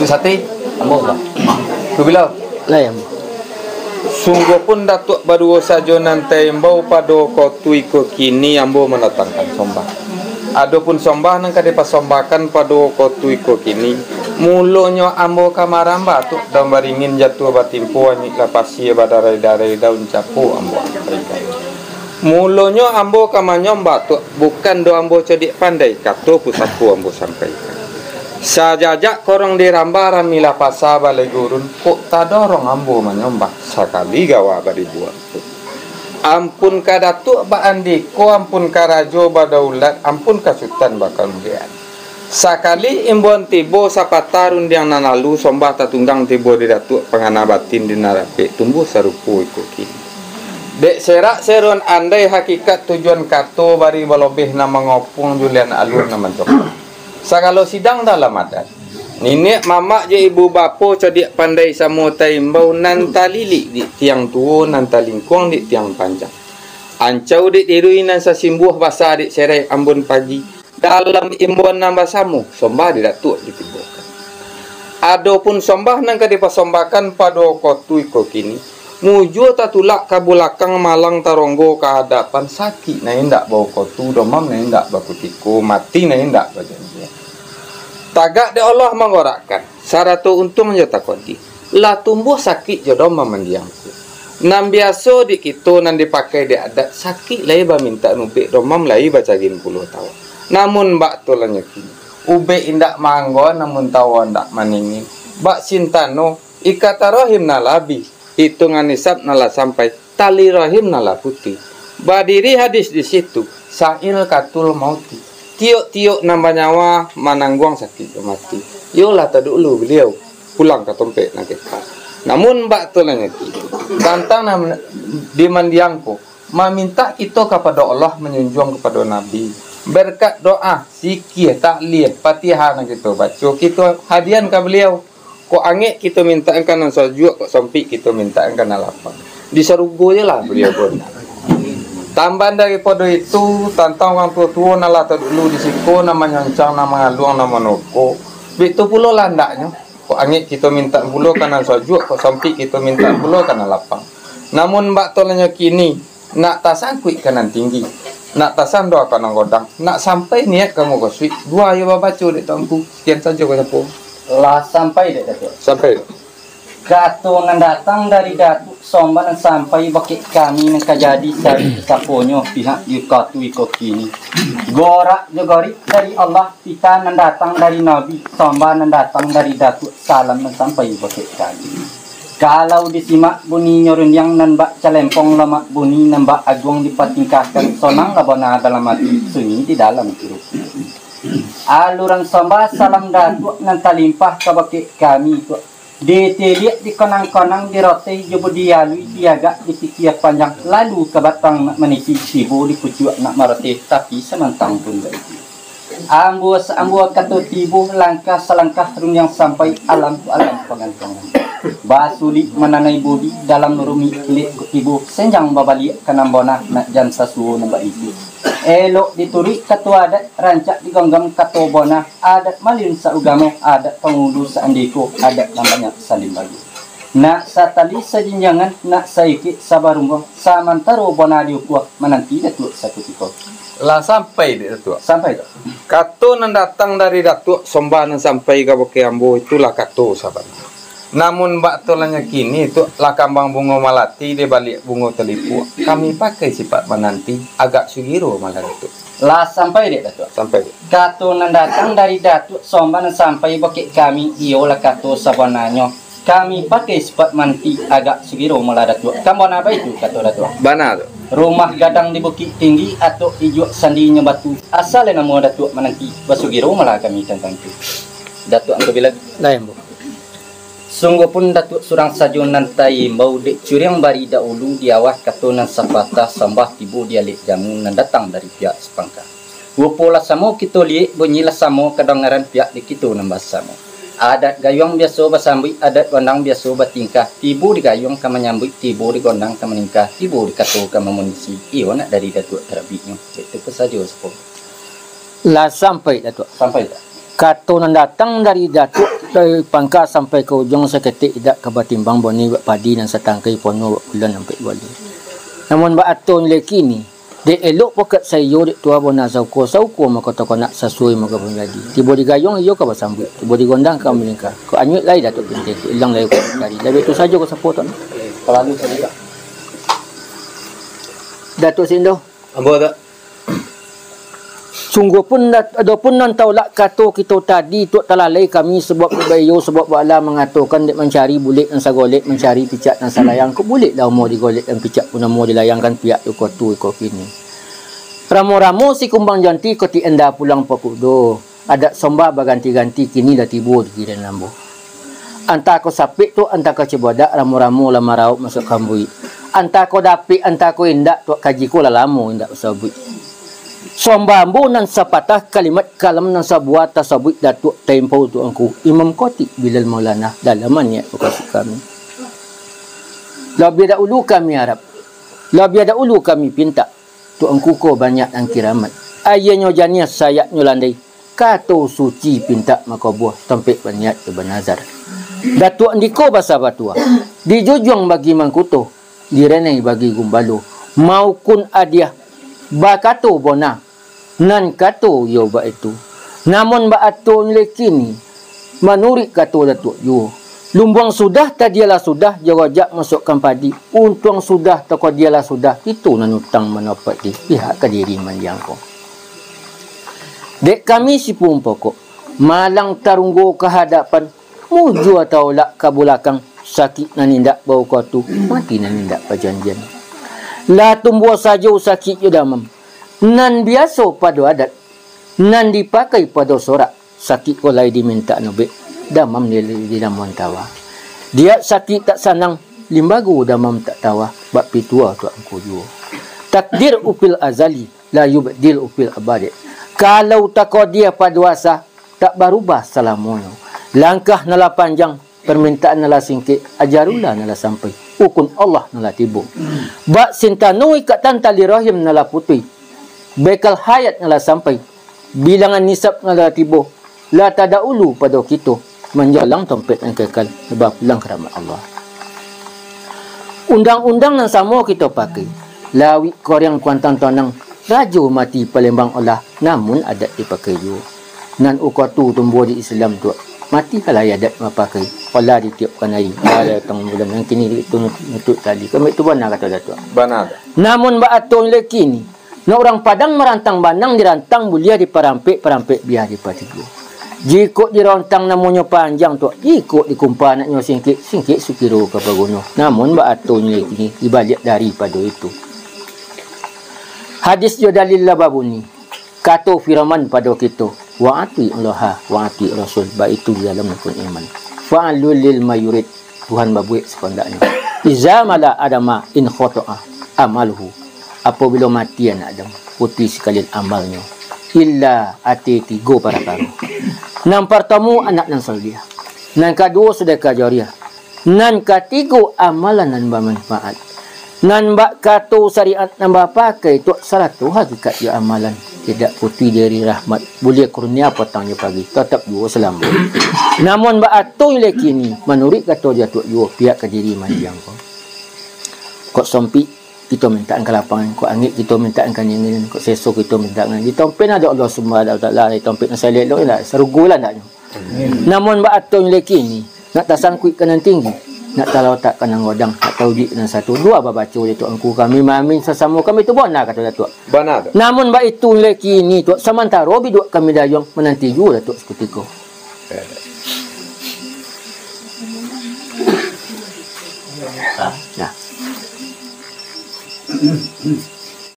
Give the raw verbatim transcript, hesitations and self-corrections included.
Sati, ambo lah. Kubilau. Lai, ambo. Sungguahpun Datuak baduo sajo nan taimbau pado wakatu iko kini ambo mandatangkan sombah. Adopun sombah nan ka dipasombahkan pado wakatu iko kini, mulonyo ambo ka marambah tu, daun baringin jatuah batimpo, anyuik lah pasia badarai-darai, daun capo ambo sampaikan. Mulonyo ambo ka manyombah tu, bukan doh ambo codiak pandai, kato pusako ambo sampaikan. Sajajak korong dirambah, ramilah pasa balai gurun, kok tadorong ambo manyombah, sakali gawa badibuak tu. Ampun ka Datuak baandiko, ampun ka rajo badaulat, ampun ka sutan bakamuliaan. Sakali imbauan tibo, sapatah rundiang nan lalu, sombah tatunggang tibo di Datuak, pangana batin di nan rapek, tumbuah sarupo iko kini. Dek serak seruan andai, hakikat tujuan kato, bari balobeh nan mangopuang, julian alun nan mancokok. Sagalo sidang dalam adat. Niniak mamak jo ibu bapo, codiak pandai samo taimbau, nan talilik di tiang tuo, nan talingkuang di tiang panjang. Ancau dek dirui nan sasimbuah, basa dek serai ambun pagi. Dalam imbauan nan basamo, sombah di Datuak ditibokan. Adopun sombah nan ka dipasombahkan pado wakatu iko kini, mujua tatulak ka bulakang, malang taronggo ka adapan, sakik nan indak bawakatu, domam nan indak bakutiko, mati nan indak bajanjian. Tagak dek Allah manggorakkan, sarato untuang jo takodi. Lah tumbuah sakik jo domam mandiang ko. Nan biaso di kito nan dipakai di adat, sakik lai bamintak ubek, domam lai bacagin pulo tawa. Namun bak tu lah nyo kini, ubek indak maanggo, namun tawa indak maningin. Bak sintano, ikatan rahim nan lah abih, itungan hisab nan lah sampai, tali rahim nan lah putuih. Badiri hadis di situ, sa'il katul mauti. Tiok-tiok nan banyawa manangguang sakik jo mati. Iyolah tadulu baliau pulang ka tompek nan kekal. Namun bak tu lah nyo kini, tantang nan di mandiang ko, mamintak kito kapado Allah, manjunjuang kapado Nabi. Berkat doa, zikir, taklih, Fatihah nan kito baco, kito hadiahan ka baliau. Kok angek kito mintakan ka nan sajuak, kok sampik kito mintakan ka nan lapang. Di sarugo je lah baliau ko. Tambahan daripado itu, tantang urang tuo-tuo nan lah tadulu di siko, nan manyoncang, nan mangaluang, nan manoko, baitu pulo lah andaknyo. Kok angek kito mintak pulo ka nan sajuak, kok sampik kito mintak pulo ka nan lapang. Namun bak tu lah nyo kini, nak tasangkuik ka nan tinggi, nak tasando ka nan godang, nak sampai niaik ka muko suik, duo ayo babaco dek Tuanku. Sakian sajo ka sapo. Lah sampai dek Datuak? Sampai. Kato nan datang dari Datuak, sombah nan sampai bakeh kami nan ka jadi sari saponyo pihak di wakatu iko kini. Gorak jo gorik dari Allah, pitah nan datang dari Nabi, sombah nan datang dari Datuak, salam nan sampai bakeh kami. Kalau disimak buninyo rundiang, nan bak calempong lamak buni, nan bak aguang dipatingkahkan, sonang lah bona dalam ati, sunyi di dalam irup. Aluran sombah salam Datuak nan talimpah kabake kami tu, ditiliak, dikonang-konang, diroteh jo budi alui, diagak, dipikia panjang, lalu ka batang nak maniti, tibo di pucuak nak maroteh, tapi samantang pun baitu. Ambo saambo kato tibo, langkah salangkah rundiang sampai, alam tu alam pangantongan. Basulik mananai budi, dalam rumik kilik kok tibo, senjang babaliak ka nan bonah, nak jan sasuo nan baitu. Elok dituruik kato adat, rancak diganggam kato bonah, adat malin saugamo, adat pangulu saandiko, adat nan banyak salimbago. Nak satali sajinjangan, nak saikik sabarungguang, samantaro bonah diukua, mananti Datuak sakutiko. Lah sampai dek Datuak? Sampai tu. Kato nan datang dari Datuak, sombah nan sampai kabake ambo, itulah kato sabana. Namun bak tu lah nyo kini tu, lah kambang bungo malati di baliak bungo talipuak, kami pakai sipaik mananti, agak sugiro malah Datuak. Lah sampai dek Datuak? Sampai. Kato nan datang dari Datuak, sombah nan sampai bakeh kami, iyolah kato sabananyo. Kami pakai sipaik mananti, agak sugiro malah Datuak. Kan bana baitu kato Datuak? Bana tu. Rumah gadang di Bukik Tinggi, atok ijuak sandinyo batu. Asa lai namo Datuak mananti, basugiro malah kami tantang tu. Datuak angku bila? Lai, ambo. Sungguahpun Datuak surang sajo nan taimbau, dek curiang bari dahulu, di awah kato nan sapatah, sambah tibo di alek jamu, nan datang dari pihak sapangka. Rupo lah samo kito liek, bunyi lah samo kadangaran pihak di kito nan basamo. Adat gayuang biaso basambuik, adat gondang biaso batingkah, tibo di gayuang ka manyambuik, tibo di gondang ka maningkah, tibo di kato ka mamunisi, iyo nak dari Datuak tarabiknyo, itu pun sajo sapo. Lah sampai, Datuak? Sampai, Datuak. Kato nan datang dari Datuak, Dari pangka sampai ka ujuang saketek indak ka batimbang boni bak padi nan satangkai pono bak bulan ampek baleh. Namun bak ato nilai kini, dek elok pokat saiyo dek tuah bona sauko, sauko mako takonak sasuai mako panjadi. Tibo di gayuang iyo ka basambuik, tibo di gondang ka malingka. Kok anyuik lai Datuak Pintai, kok ilang lai kok kari. Labiah tu sajo ko sapo tu. Datuak Sindo. Ambo tu. Sungguahpun, adopun nan taulak kato kito tadi, Tuak, talalai kami, sabab baiyo, sabab bala mangatokan, dek mancari bulek nan sagolek, mancari picak nan salayang, kok bulek lah amuah digolek, dan picak pun amuah dilayangkan, pihak iko tu, iko kini. Ramo-ramo si kumbang janti, kok ti enda pulang pakudo. Adat somba baganti-ganti, kini lah tibo di giliran ambo. Antah ko sapek tu, antah ko cibodak, ramo-ramo lah marauk masuak kambuik. Antah ko dapek, antah ko indak, Tuak, kaji ko lah lamo indak basabuik. Somba ambo nan sapatah, kalimat kalam nan sabuah, tasabuik Datuak, taimpau Tuangku Imam Khatib Bilal Maulana, dalam niat mukasuik kami. Labiah dahulu kami arap, labiah dahulu kami pintak, Tuangku ko banyak nan kiramat. Aianyo janiah, sayaknyo landai, kato suci pintak makabuah, tampek baniat jo banazar. Datuak ndiko basa batuah, dijujuang bagi mangkuto, direnai bagi gumbalo, maukun adiah, bakato bona, nan kato iyo baitu. Namun baato nilai kini, manuruik kato Datuak juo, lumbuang sudah, tadialah sudah, jo rojak masuakkan padi, untuang sudah, toko dialah sudah, itu nan utang manopak di pihak kadiri mandiang ko. Dek kami si pumpokok, malang tarunggo ka hadapan, mujua taulak ka bulakang, sakik nan indak bauko tu, mati nan indak bajanjian. Lah tumbuah sajo sakik jo damam, nan biaso pado adat, nan dipakai pado sorak, sakik ko lai dimintak ubek, damam di, di lamuan tawa. Diak sakik tak sanang, limbago damam tak tawa, bak pitua Tuangku juo. Takdir upil azali, la yubdil upil abadi. Kalau takodia pado asa, tak barubah salamonyo. Langkah nan lah panjang, parmintaan nan lah singkek, ajalullah nan lah sampai, ukun Allah nan lah tibo. Bak sintano ikatan tali rahim nan lah putuih, bekal hayat nan lah sampai, bilangan nisab nan lah tibo, lah tadaulu pado kito, manjalang tompek nan kekal, bapulang ka rahmat Allah. Undang-undang nan samo kito pakai, lawik koriang kuantang tonang, rajo mati Palembang olah, namun adat dipakai juo. Nan uko tu tumbuah di Islam tu, mati halai adat mapakai, olah ditiupkan aia, olah datang bulan, nan kini itu nutuik tali. Kami tu bana kato Datuak. Bana tu. Namun baato nilai kini, nak urang Padang marantang banang dirantang buliah diparampek, parampek biah dipatigo. Jikok dirantang namonyo panjang tu, jikok dikumpa anaknyo singkek, singkek sukiro ka paguno. Namun baato nilai kini, dibaliak daripado itu. Hadis jo dalil lah babuni, kato Firaman pado kito, "Wa atiullaha wa atiur rasul," baitu di dalam rukun iman. "Fa'alul lima yurid," Tuhan babuek sakandaknyo. "Iza mala Adama in khoto'a amaluhu," apabilo mati anak Adam, putuih sakalian amalnyo, illa ati tigo parakaro. Nan partamo, anak nan saleh. Nan kaduo, sadakah jariah. Nan katigo, amalan nan bamanfaat. Nan bak kato syariat nan bapakai tu sarato hakikat jo amalan. Tidak putuih dari rahmat, buliah kurnia patang jo pagi, tatap juo salambo. Namun baato nilai kini, manuruik kato Datuak juo, pihak kadiri mandiang ko. Kok sompik, kito mintaan ka lapangan, kok angek, kito mintaan ka dingin, kok seso, kito mintaan ka ditompek. Ado Allah Subhanahu Wa Taala, ditompek nan saelok-elok, indak sarugo lah andaknyo. Namun baato nilai kini, nak tasangkuik ka nan tinggi, nak talotak ka nan godang, nak taujuik ka nan satu. Duo babaco jo Tuangku kami, maamin sasamo kami tu bana kato Datuak. Bana tu. Namun baitu nilai kini tu, samantaro biduak kami dayuang, mananti juo Datuak sakutiko. Nah.